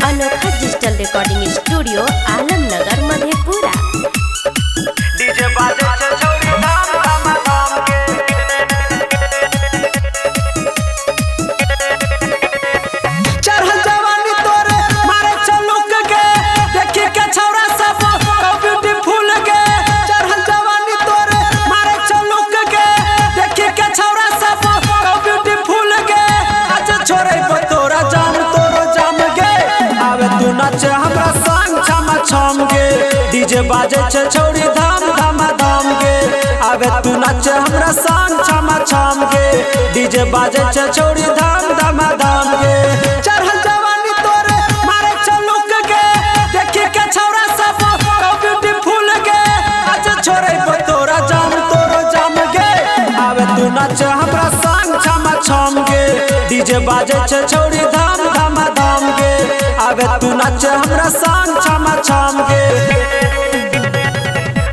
Anokha digital recording studio, Alamnagar, Madhepura. DJ बाजे छै छौरी धाम धाम धाम के। चढ़ल जवानी तोरे मारे चलुक गे, देखी के छौरा सब ब्यूटीफुल गे। चढ़ल जवानी तोरे मारे चलुक गे, देखी के छौरा सब ब्यूटीफुल गे। आज छोड़े तोरा जाम तोरो जाम गे, आवे तू नाच हमरा संग छम छम गे। डीजे बाजे छै छौरी धाम धाम धाम गे, आवे तू नाच हमरा संग छम छम गे। डीजे बाजे छै छौरी धाम धाम धाम गे। चढ़ल जवानी तोरे मारे चलुक गे, देखी के छौरा सब ब्यूटीफुल गे। आज छोड़े तोरा जाम तोरो जाम गे, आवे तू नाच हमरा संग छम छम गे। डीजे बाजे छै छौरी धाम धाम धाम गे, आवे तू नाच हमरा संग छम छम गे।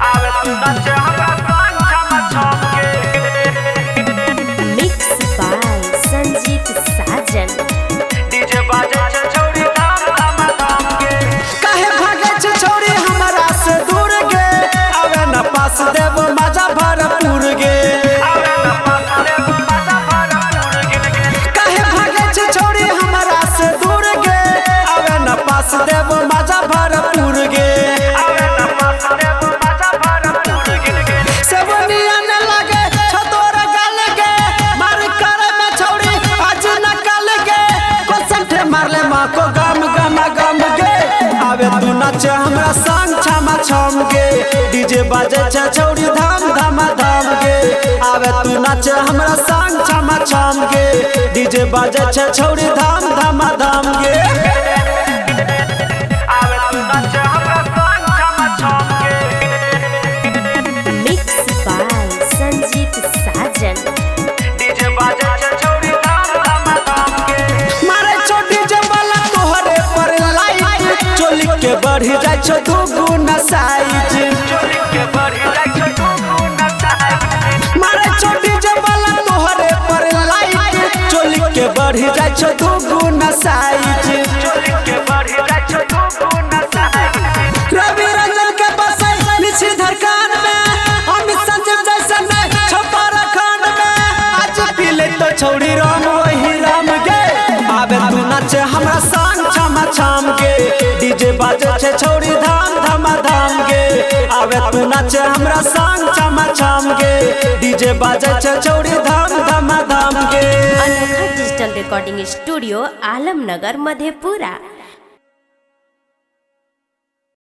आवे तू नाच हमरा संग छम छम के। Mix by Sanjeet Sajan. DJ बाजे छै छौरी धाम धाम धाम के। काहे भागे छै छौरी हमरा से दूर गे, आवे न पास देव मजा भरपूर गे। आवे न पास देव मजा भरपूर गे। काहे भागे छै छौरी हमरा से दूर गे, आवे न पास देव मजा भरपूर गे। आवे न पास देव मजा भरपूर गे। सेवनिया न लागे छौ तोरा गाल गे, मार करे में छौरी आज न कल गे। कोसन ठे मारले माँ को गम गम गम गे, आवे तू नाच हमरा संग छम छम गे। डीजे बाजे छै छौरी धाम धाम धाम गे, आवे तू नाच हमरा संग छम छम गे। डीजे बाजे छै छौरी धाम धाम धाम गे। आवे तू नाच हमरा संग छम छम के। Mix by Sanjeet Sajan. DJ बाजे छै छौरी धाम धाम धाम के। मारे छौ डीजे वाला तोहरे पर लाइट, चोली के बढ़ी जाइ छौ दू गुना साइज। चोली के बढ़ी जाइ छै दू गुना साइज। मारे छौ डीजे वाला तोहरे पर लाइट, चोली के बढ़ी जाइ छौ दू गुना साइज। चोली के बढ़ी जाइ छै दू गुना साइज। रवि रंजन के बसै लिछि धड़कन में, अमित संजीव जैसन छपा खंड में। आज पी ले तो छौरी राम वही राम गे, आवे तू नाच हमरा संग छम छम गे। डीजे बाजे छै छौरी धाम धाम धाम गे, आवे तू नाच हमरा संग छम छम गे। डीजे बाजे छै छौरी धाम धाम धाम गे। Anokha digital recording studio, Alamnagar, Madhepura.